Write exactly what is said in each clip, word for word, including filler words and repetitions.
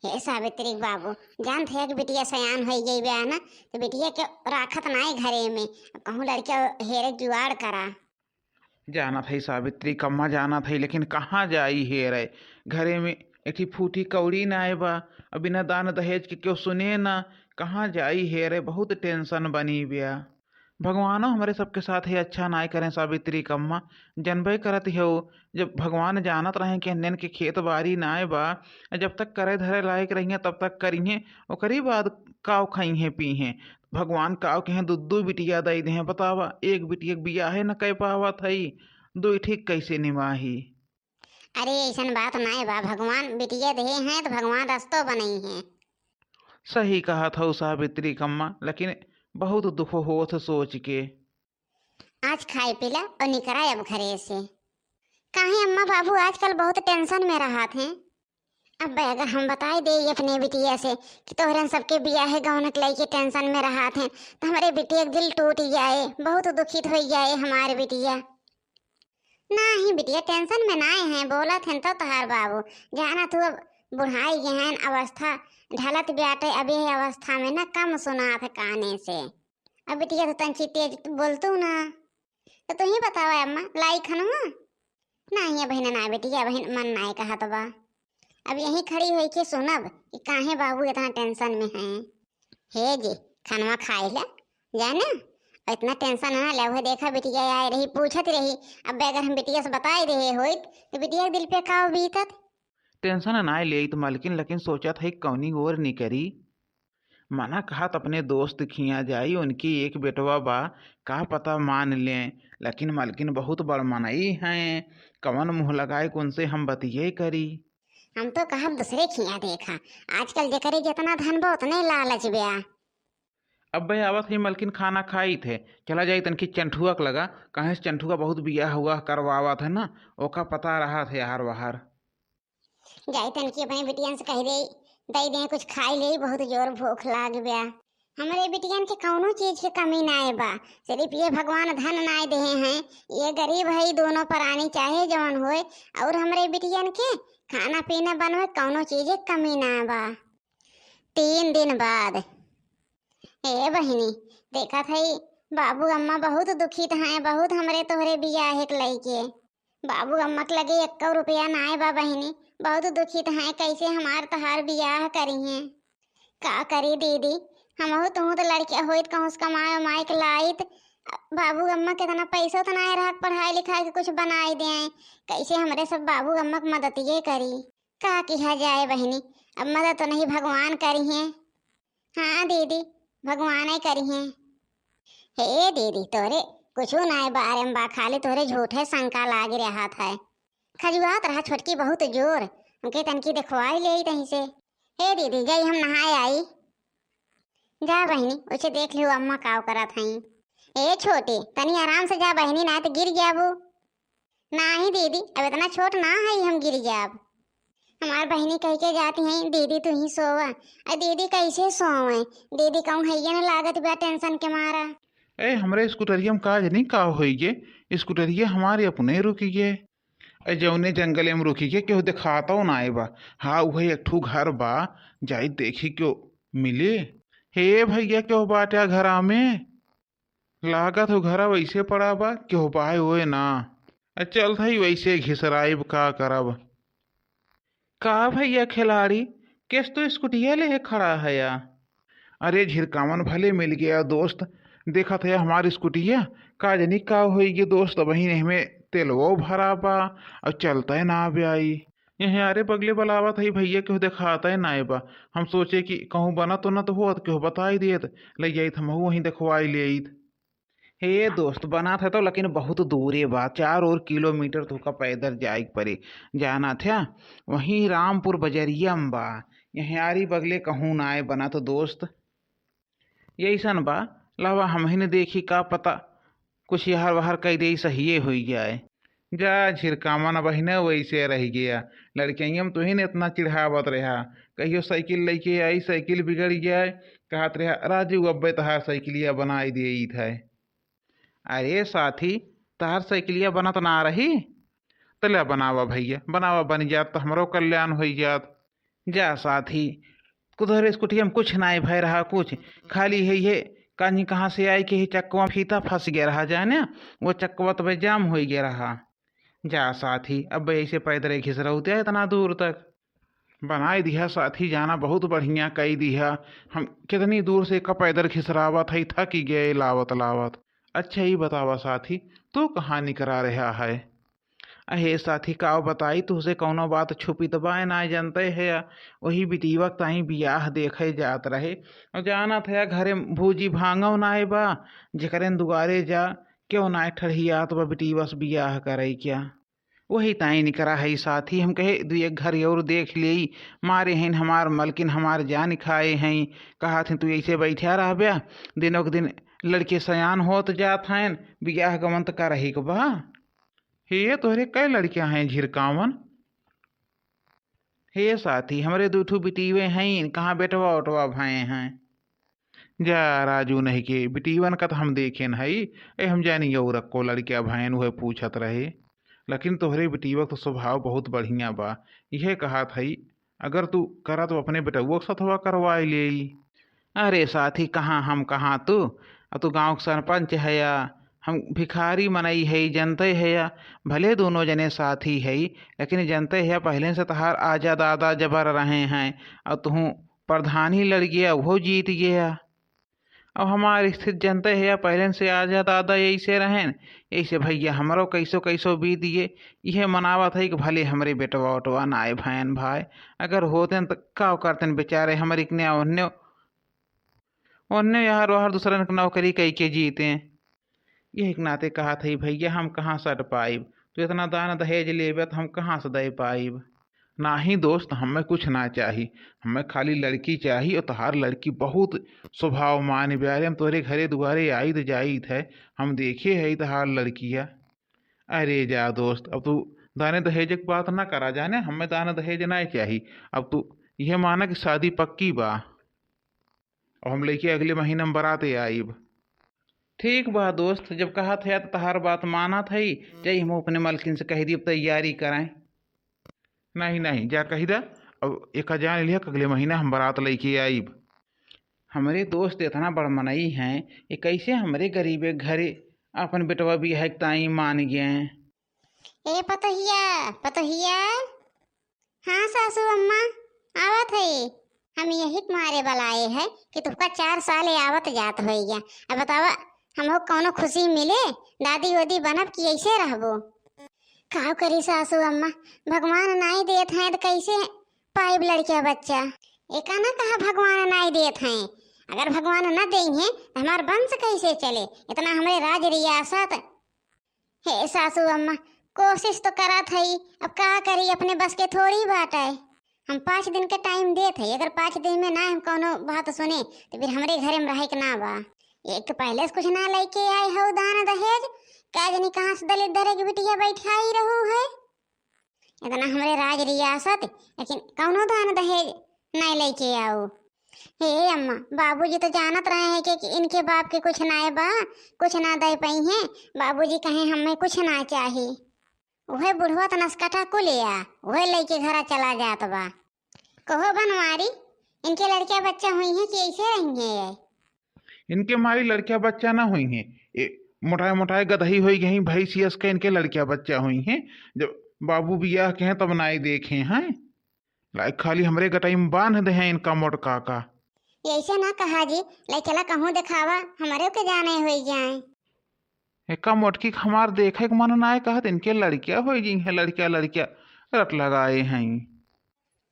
हे सावित्री के बाबू, जानत है कि बिटिया सयान होइ गई बा ना, तो बिटिया के राखत नाई घरे में, कहूँ लड़का हेरे जुगाड़ करा। जानत है सावित्री कम्मा, जानत है, लेकिन कहाँ जाई हेरे? घरे में एक ठी फूटी कौड़ी नाई बा, अब बिना दान दहेज के केहू सुने ना, कहाँ जाई हेरे? बहुत tension बनी बिया। भगवानो हमरे सबके साथ ही अच्छा नाई करें सावित्री कम्मा, जनबे करत हो, जब भगवान जानत रहे कि अन्यन के खेत बारी नाई बा, जब तक करे धरे लायक रहिए तब तक करिए, ओकरी बाद काव खाइए पीहे। भगवान काव के हैं दू दू बिटिया दई देहें, बतावा, एक बिटिया के बियाहे न कर पावत हई, दुई ठीक कैसे निभाही? अरे, ऐसन बात नाय बा, भगवान बिटिया देहे हैं तो भगवान रस्तो बनई हैं। सही कहत हऊ सावित्री कम्मा, लेकिन बहुत दुख होत सोच के। आज खाए पीला और निकरा अब घरे से। काहे अम्मा बाबू आजकल बहुत tension में रहत हैं। अब अगर हम बताई दे अपने बिटिया से कि तोहरन सबके बियाहे गौन के लइके tension में रहत हैं, तो हमरे बिटिया के दिल टूट जाए, बहुत दुखित हो जाए हमारे बिटिया। नाही बिटिया, tension में नाय हैं, बोलत हैं तो तोहार बाबू। जाना तू अब बुढ़ाई गए हैं, अवस्था ढलत बाटे, अब यह अवस्था में ना कम सुनात है काने से। अब बिटिया तो तंची तेज बोलतू ना, तो तू ही बतावा अम्मा, लाई खनवा? नाही बहिन, ना बिटिया, बहिन मन नाय कहत बा। अब यहीं खड़ी होई के सुनब कि काहे बाबू इतना tension में हैं। हे जी, खनवा खाई ले, जाने, इतना tension ना ले। वह देखा बिटिया आए रही, पूछत रही। अब अगर हम बिटिया से बताई देहे होइत, तो बिटिया के दिल पे का बीतत? Tension ना लेइत मलकिन, लेकिन सोचत है कौनी ओर निकरी। मना कहत अपने दोस्त खिया जाई, उनकी एक बेटवा बा, का पता मान लें, लेकिन मलकिन बहुत बड़ मनई हैं, कवन मुँह लगाए कि उनसे हम बतिये करी। हम तो कहब दूसरे खिया देखा, आजकल जेकरे जितना धन बा उतने लालच ब्या। अब्बे आवत है मलकिन, खाना खाइत है, चला जाई तनकी चंठुआ के लगा, काहे से चंठुआ बहुत बियाह हुआ करवावत है ना, ओका पता रहत है आहार वाहार। जाई तनकी अपने बिटियन से कह दे, दे दे कुछ खाई ले, बहुत जोर भूख लाग ब्या। हमरे बिटियन के कौनो चीज के कमी नाय बा, सिर्फ ये भगवान धन नाय देहे हैं, ये गरीब है दोनों प्राणी चाहे जवन होए, और हमरे बिटियन के खाना पीना बनवे कौनो चीज के कमी ना बा। तीन दिन बाद, ए बहिनी, देखत हई बाबू अम्मा बहुत दुखित हैं, बहुत हमरे तोहरे बियाहे के लइके। बाबू अम्मा के लगे एक्को रुपया नाय बा बहिनी, बहुत दुखित हैं, कैसे हमार तोहार बियाह करिहें? का करी दीदी, हमहू तुहू तो लड़किया होइत कहूँ से कमाए उमाए के लाइत। बाबू अम्मा के इतना पैसो तो नाय रहा पढ़ाई लिखाई के कुछ बनाई दें, कैसे हमरे सब बाबू अम्मा के मदतिये करी? का किहा जाए बहिनी, अब मदद तो नहीं भगवान करिहें। हाँ दीदी, भगवाने करिहें। हे दीदी, तोरे कुछू नाय बारे में बा, खाली तोरे झूठे शंका लाग रहत है। खजुआत रहा छोटकी बहुत जोर, उनके तनकी देखवाई ले तहीं से। हे दीदी, जाई हम नहाए आई। जा बहिनी, उसे देख लियो अम्मा काव करत हई। ए छोटी, तनी आराम से जा बहिनी, ना तो गिर जाबू। नाही दीदी, अब इतना छोट ना है हम गिर जाब। हमार बहिनी कह के जाती हैं, दीदी तू ही सोवा। अरे दीदी कैसे सोवे? दीदी कहूँ हैया न लागत बा tension के मारा। ए, हमरे स्कूटरिया में का जनी का होई गे, स्कूटरिया हमारे अपने रुकी गे। ए, जौने जंगले में रुकी गे, केहू देखातो नाय बा। हाँ, उहे एक ठू घर बा, जाई देखी केहू मिले। हे भैया, केहू बाटे घरा में? लागत हो घरा वैसे पड़ा बा, केहू बाय ओए ना। आ चल थई वैसे घिसराइब, का करब। का भैया खिलाड़ी, केस तो स्कूटिया लेहे खड़ा है या? अरे झिरकावन भले मिल गया दोस्त, देखत है हमार स्कूटिया, का जनी का होई गे दोस्त, वहीं में तेलवो भरा बा और चलते ना ब्याई। यहाँ अरे बगले बलावत है भैया, केहू देखाते नाय बा। हम सोचे कि कहूँ बनत उनत होत, केहू बताई देत, ले जाइत, हमहू वहीं देखवाई लेइत। हे दोस्त, बनत है तो, लेकिन बहुत दूरे बा, चार और किलोमीटर तोहका पैदल जाए के पड़ी। जानत है, वहीं रामपुर बजरिया में बा। यहाँ आरी बगले कहूँ नाय बनत दोस्त। यैसन बा, लावा हमहिन देखी, का पता कुछ यहर वहर कई देई, सहिए होई जाए। जा झिरकावन बहिने, वैसे रह गया। लड़कियम तुहिन इतना चिढ़ावत रहा, कहियो साइकिल लेके आई, साइकिल बिगड़ जाए, कहत रहा, "राजू, अब्बे तहार साइकिलिया बनाई देइत है।" अरे साथी, तहार साइकिलिया बनत ना रही? त ले बनावा भैया, बनावा, बन जात त हमरो कल्याण होई जात। जा साथी, तोहरे स्कूटिया में कुछ नाहीं भय रहा, कुछ खाली है ये कानी कहाँ से आई के ही चक्कवा फीता फँस गया रहा, जाने वो चक्कवा तो जाम होइ गया रहा। जा साथी, अब ऐसे पैदल घिसरौते इतना दूर तक। बनाई दिहा साथी, जाना बहुत बढ़िया कई दिहा। हम कितनी दूर से का पैदल घिसरावत है, थक ही गए लावत लावत। अच्छा, ई बतावा साथी, तू कहाँ निकरा रहा है? अहे साथी, का बताई तुहसे, कौनो बात छुपी त बाय ना, जनते है, वही बिटिया के ताई बियाह देखे जात रहे। और जानत है, घरे भूजी भांगव नाय बा, जेकरे दुआरे जा, क्यों नाय ठड़ियात बा बिटिया से बियाह करे क्या। वही ताई निकरा है साथी, हम कहे दू एक घर और देख लेई, मारे हैं हमार मलकिन हमार जान खाए हैं। कहा थे तू ऐसे बैठा रहब्या, दिनों के दिन लड़के सयान होत जात हैं, बियाह गमन त करही के बा। हे, तोहरे कै लड़कियां हैं झिरकावन? हे साथी, हमरे दू ठू बिटिवे हैं, कहाँ बेटवा ओटवा भए हैं? जा राजू, नहीं के बिटिवन का त हम देखेन हई, ए हम जानी और को लड़किया भएन, उहे पूछत रहे। लेकिन तोहरे बिटिवा के तो स्वभाव बहुत बढ़िया बा, इहे कहत हई, अगर तू करा तो अपने बेटउआ के सथवा करवाई लेई। अरे साथी, कहाँ हम, कहाँ तू? अब तू गाँव के सरपंच है या हम भिखारी मनई है, जनते है या। भले दोनों जने साथी है, लेकिन जनते है पहले से तहार आजा दादा जबर रहे हैं, और तुहूँ प्रधानी लड़ गया, वो जीत गया। अब हमार स्थिति जनते है या पहले से आजा दादा ऐसे रहेन, ऐसे भैया हमरो कैसो कैसो बीत गए। इहे मनावत है कि भले हमरे बेटवा ओटवा नाय भएन भाई, अगर होतेन त का करतेन बेचारे, हमरे इकने ओन्ने, ओन्ने यार वाहर दूसरन के नौकरी कई के जीते। यही के नाते कहत हई भैया, हम कहाँ से अट पाइब? तू इतना दान दहेज लेबे त हम कहाँ से दे पाइब? नाही दोस्त, हमें कुछ ना चाही, हमें खाली लड़की चाही, और तहार लड़की बहुत स्वभावमान ब्यारे। हम तोरे घरे दुआरे आइत जाइत है, हम देखे है तहार लड़किया। अरे जा दोस्त, अब तू दाने दहेज के बात ना करा, जाने हमें दान दहेज ना चाही। अब तू यह माना कि शादी पक्की बा, और हम लेके अगले महीना में बराते आइब। ठीक बा दोस्त, जब कहत है त तहार बात मानत है, जाई हम अपने मलकिन से कह दी, अब तैयारी कराएं। नहीं, नहीं, जा कही दा, अब एक जान लिया, अगले महीना हम बरात लेके आइब। हमरे दोस्त इतना बड़ मनई हैं, ये कैसे हमरे गरीबे घरे अपन बेटवा बियाह के ताई मान गए? ए पतोहिया, पतोहिया। हाँ सासू अम्मा, आवत है। हम यही के मारे बलाए है कि तुहका चार साल आवत जात होइगा। अब बतावा, हमहू कौनो खुशी मिले, दादी ओदी बनब कि ऐसे रहबो? का करी सासू अम्मा, भगवान नाई देत हैं त कैसे पाइब लड़किया बच्चा? एका ना कहा भगवान नाई देत हैं, अगर भगवान न देइहें त हमार वंश कैसे चले? इतना हमरे राज रियासत। हे सासू अम्मा, कोशिश तो करत हई, अब का करी, अपने बस के थोड़ी बात है। हम पाँच दिन के टाइम देत हई, अगर पाँच दिन में ना हम कौनो बात सुने तो फिर हमरे घरे में रहे के ना बा। एक तो पहले से कुछ ना लेके आए हो दान दहेज, का जानी कहाँ से दलित दरे के बिटिया बैठाई रहू है। इतना हमरे राज रियासत, लेकिन कौनो दान दहेज नहीं लेके आओ। हे अम्मा, बाबूजी तो जानत रहे हैं कि, कि इनके बाप के कुछ नाय बा, कुछ ना दे पइहें। बाबूजी कहे हमें कुछ ना चाही। उहे बुढ़वा त नसकटा कुल या, उहे लेके घरा चला जात बा। कहो बनवारी, इनके लड़किया बच्चा हुई हैं कि ऐसे रही हैं ये? इनके माई लड़किया बच्चा ना हुई हैं, ए, मोटाए मोटाए गदही होई गई, भैंसियस के इनके लड़किया बच्चा हुई हैं। जब बाबू बियाह के हैं तब नाई देखे हैं। लाइक खाली हमरे गटाई में बांध दे हैं इनका मोटका का। ऐसे ना कहा जी, ले चला कहूँ देखावा, हमरे के जाने होई जाए। एका मोटकी के हमार देखे के मन नाय कहत, इनके लड़किया होई जी हैं, लड़किया, लड़किया रट लगाए हैं।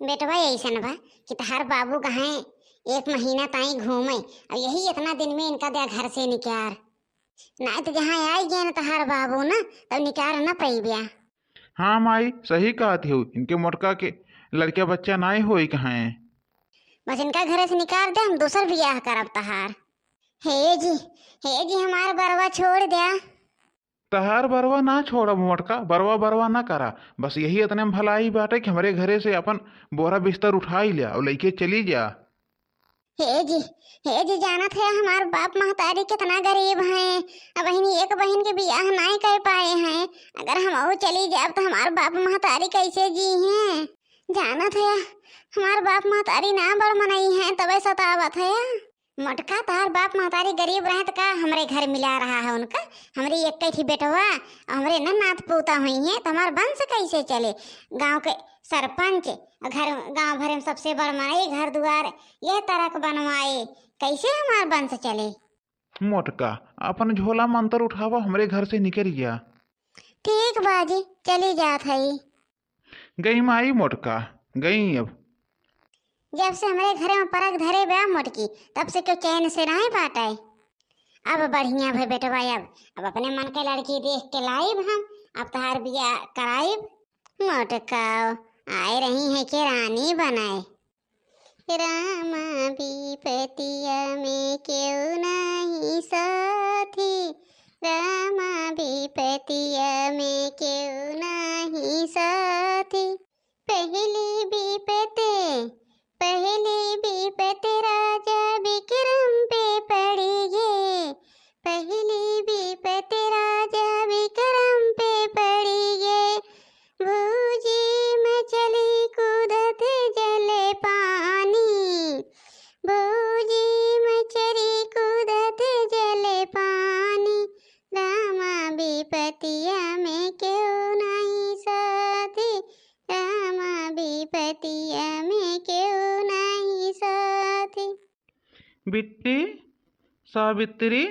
बेटवा ऐसन बा कि तहार बाबू कहें एक महीना ताई घूमे, और यही इतना दिन में इनका दे घर से निकार। नाय तो जहाँ आई गए न तहार बाबू ना, तब निकार न पइब्या। हाँ माई, सही कहत हो, इनके मोटका के लड़का बच्चा नाय होई कहें। बस इनका घरे से निकार दे, हम दूसर बियाह करब तहार। हे जी, हे जी, हमार बरवा छोड़ द्या। तहार बरवा ना छोड़ब मोटका, बरवा बरवा ना करा। बस यही इतने में भलाई बाटे कि हमरे घरे से अपन बोरा बिस्तर उठाई ल्या और लइके चली जा। हे जी, हे जी, जानत है हमार बाप महतारी कितना गरीब हैं। अब बहिनी एक बहिन के बियाह नाय कर पाए हैं। अगर हम और चली जाब तो हमार बाप महतारी कैसे जी हैं? जानत है, हमार बाप महतारी ना बड़ मनई है, तबे सतावत है। मोटका, तहार बाप महतारी गरीब रहे त का हमरे घर मिला रहा है उनका? हमरी एक ही बेटवा, हमरे न नात पोता हुई है, त हमार वंश कैसे चले? गांव के सरपंच, घर, गांव भरे में सबसे बड़ मनई, घर दुआर यह तरह के बनवाए, कैसे हमार वंश चले? मोटका, अपन झोला मंतर उठावा, हमरे घर से निकल गया। ठीक बाजी, चली जात हई। गई माई मोटका, गई अब। जब से हमरे घरे में परग धरे बा मोटकी, तब से क्यों चैन से नहीं बाटे। अब बढ़िया भई बेटवा, अब, अब अपने मन के लड़की देख के लाइब हम, अब तहार बियाह कराइब। मोटका, आए रही है के रानी बनाए। रामा विपतिया में केहू नाही साथी, रामा विपतिया में केहू नाही साथी। पहली विपत, पहली विपत राजा विक्रम पे पड़ी गे, पहली विपत राजा विक्रम पे पड़ी गे। भूजी मछली कूदत जल पानी, भूजी मछली कूदत जल पानी। रामा विपतिया में केहू नाही साथी, रामा विपतिया में केहू नाही साथी। बिट्टी, सावित्री,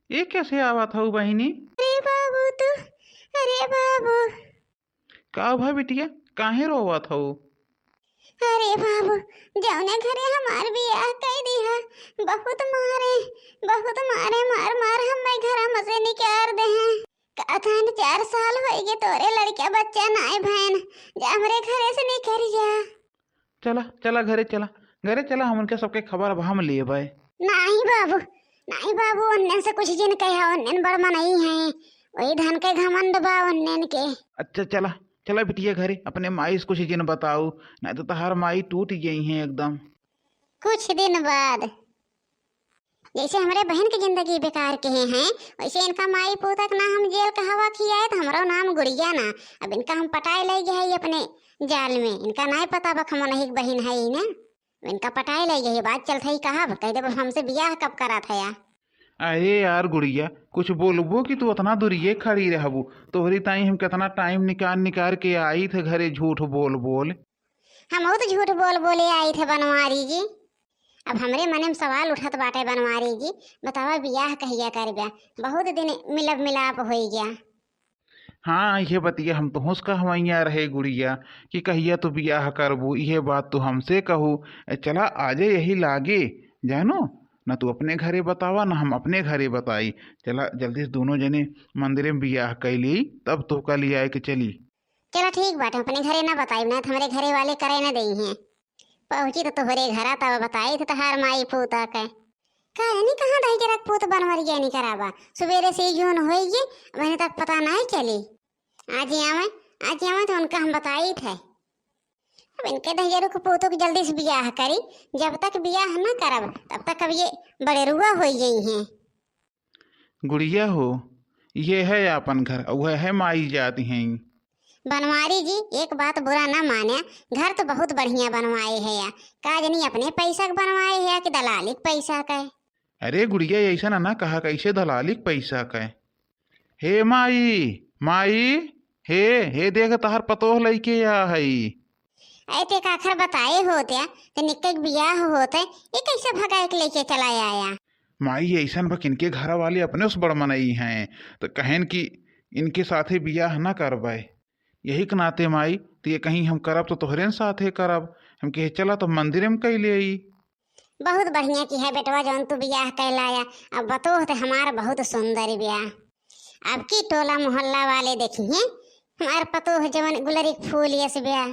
ये कैसे आवत हऊ बहिनी? अरे बाबू तू, अरे बाबू। का भा बिटिया, काहे रोवत हऊ? अरे बाबू, जौने घरे हमार बियाह कई दिहा, बहुत मारे, बहुत मारे, मार मार हमें घर में से निकाल दे हैं। कहतन चार साल होई गे तोरे लड़का बच्चा नाय भैन, जा हमरे घरे से निकल जा। चला, चला घरे चला, घरे चला, हम उनके सबके खबर अब हम लेबै। नाही बाबू, नाही बाबू, उन्नन से कुछ जिन कहा, उन्नन बड़ मनई हैं, वही धन के घमंड बा उन्नन के। अच्छा चला, चला बिटिया घरे, अपने माई से कुछ जिन बताऊ, नहीं तो तहार माई टूट गई हैं एकदम। कुछ दिन बाद जैसे हमरे बहन के जिंदगी बेकार किहे हैं, वैसे इनका माई पूता के ना हम जेल का हवा खियाए, तो हमरो नाम गुड़िया ना। अब इनका हम पटाए ले गए हैं अपने जाल में, इनका नाय पता बा कि हम उन्हीं के बहिन है ही ना। इनका पटाए ले गए, बात चलत है, कहा कह देब हमसे बियाह कब करा था या? अरे यार गुड़िया, कुछ बोलबो कि तू उतना दूरिये खड़ी रहबू? तोहरी ताई हम कितना टाइम निकाल निकाल के आई थे घरे झूठ बोल बोल। हम तो झूठ बोल बोले आई थे बनवारी जी। अब हमरे मने में सवाल उठत बाटे बनवारी जी, बतावा बियाह कहिया करब्या? बहुत दिन मिलब मिलाप होई गया। हाँ, ये बतिया हम तोहस कहवैया रहे गुड़िया कि कहिया तू बियाह करबू, ये बात तू हमसे कहू। ए, चला आजे यही लागे, जानो, न तू अपने घरे बतावा, न हम अपने घरे बताई। चला जल्दी से दोनों जने मंदिरे में बियाह कैली, तब तोहका लियाए के चली। चला ठीक बाटे, अपने घरे ना बताई, ना तो हमरे घरे वाले करे ना देई हैं। पहुँची तो तोहरे घरा तब बताई थे तहार माई पूता के। का जानी कहाँ दही के रख पूत बनवरिया नहीं कराबा, सुबेरे से जून होई गे, अबहिन तक पता नहीं चली। आज ही आवे, आज ही आवे तो उनका हम बताई थे। अब इनके दहिजरू के पूतों के जल्दी से बियाह करी, जब तक बियाह ना करब तब तक अब ये बड़ेरुआ होई गई हैं। गुड़िया हो, ये है आपन घर, वह है माई जात हैं। बनवारी जी, एक बात बुरा ना माने, घर तो बहुत बढ़िया बनवाए है या, का जनी अपने पैसा के बनवाए है या कि दलाली के पैसा के? अरे गुड़िया, ऐसा ना, ना कहा, कैसे दलाली के पैसा के? हे माई, माई, हे, हे देख तहार पतोह लइके आ हई। ऐ ते काखर बताए होत या, ते निक्के के बियाह होत है, ये कैसे भगाए के लेके चला आया? माई, ऐसन बा कि इनके घर वाले अपने उस बड़ मनई हैं, तो कहेन कि इनके साथे बियाह ना करबे। यही के नाते माई, तो ये कहीं हम करब तो तोहरे न साथे करब। हम कहे चला तो मंदिर में कैले आई। बहुत बढ़िया की है बेटवा जौन तू बियाह कैलाया। अब बतोह तो हमार बहुत सुंदर बिया। अब की टोला मोहल्ला वाले देखी हैं हमार पतोह जवन गुलरी के फूल यस बिया।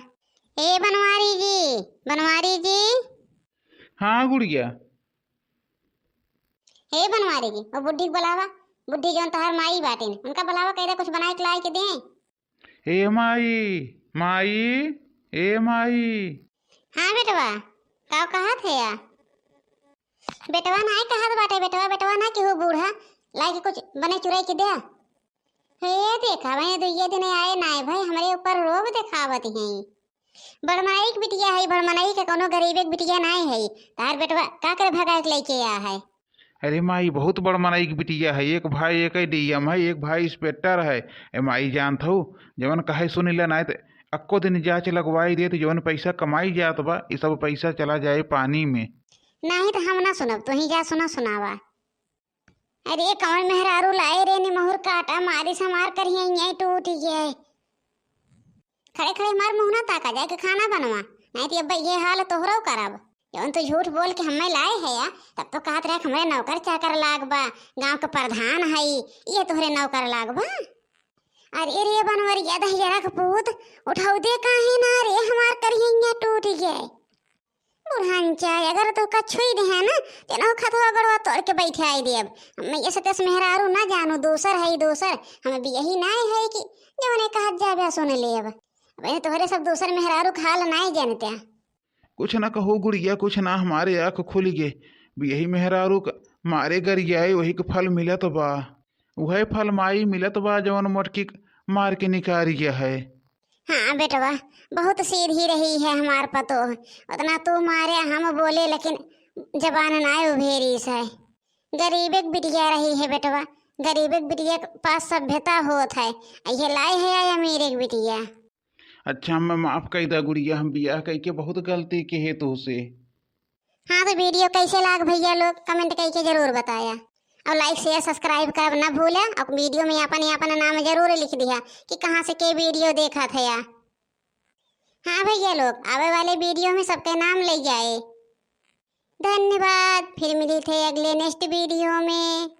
ए बनवारी जी, बनवारी जी। हाँ गुड़िया। हे बनवारी जी, वो बुढ़ी के बुलावा, बुढ़ी जौन तोहार माई बाटिन, उनका बुलावा, कह दे कुछ बनाए के लाए के दें। ए माई, माई, ए माई। हाँ बेटवा, का कहत है या? बेटवा नाई कहत बाटे, बेटवा, बेटवा ना केहू बूढ़ा, लाए के कुछ बने चुराई के दे। हे देखा भाई, दुइये दिन आए नाई भाई, हमरे ऊपर रोब देखावत हैं। बड़ मनई के बिटिया है, बड़ मनई के, कौनो गरीबे के बिटिया नाहीं है। तार बेटवा का करे भगा के लेके आ है? अरे माई, बहुत बड़ मनई के बिटिया है। एक भाई एक डीएम है, एक भाई इंस्पेक्टर है। ए माई, जानत हऊ, जवन कहे सुनिला नाहीं त अक्को दिन जांच लगवाई देत, जवन पैसा कमाई जात बा, ई सब पैसा चला जाए पानी में। नाहीं त हम ना सुनब, तू ही जा सुना सुनावा। अरे कौन मेहरारू लाए रे, निमहुर काटा मारी से हमार करिया यहीं टूट गया है। खड़े खड़े हमार मुँह ना ताका, जाके खाना बनवा, नाहीं त अब ये हाल तोहरो करब। जौन तू झूठ बोल के हमें लाए है या, तब तो कहत रहे हमरे नौकर चाकर लाग बा, गाँव के प्रधान है, ये तोहरे नौकर लाग बा। अरे रे बनवरिया दहिजरा के पूत, उठाऊ दे काहे ना रे, हमार करिया टूट गए। बुढ़ान चाहे अगर तोहका छुई देहे ना, तेनहु खतवा गड़वा तोड़ के बैठाई देब। हमें ये सतेस मेहरारू ना जानू, दूसर है दूसर, हमें बियही नाहीं है कि जवने कहत जाबे सुन लेब। अब तोहरे सब दूसर मेहरारू के हाल नाहीं जानते। कुछ ना कहो गुड़िया, कुछ ना, हमारे आँख खुल गए। बियही मेहरारू क मारे गरियाए, वही के फल मिलत बा। उहे फल माई मिलत बा, जवन मोटकी क मार के निकाल गया है। हाँ बेटवा, बहुत सीधी रही है हमार पतोह। उतना तू मारे, हम बोले, लेकिन जबान नाय उभेरी से। गरीबे के बिटिया रही है बेटवा, गरीबे के बिटिया के पास सभ्यता होत है। ये लाए है या अमीरे के बिटिया। अच्छा, हमें माफ कई दा गुड़िया, हम बियाह कई के बहुत गलती के है तोसे। हाँ, तो video कैसे लाग भैया लोग, comment कई के जरूर बताया। और like, share, subscribe करब ना भूला। और video में अपन, अपन नाम जरूर लिख दिया कि कहाँ से के video देखत है या। हाँ भैया लोग, आवे वाले video में सबके नाम ले जाए। धन्यवाद, फिर मिली थे अगले next video में।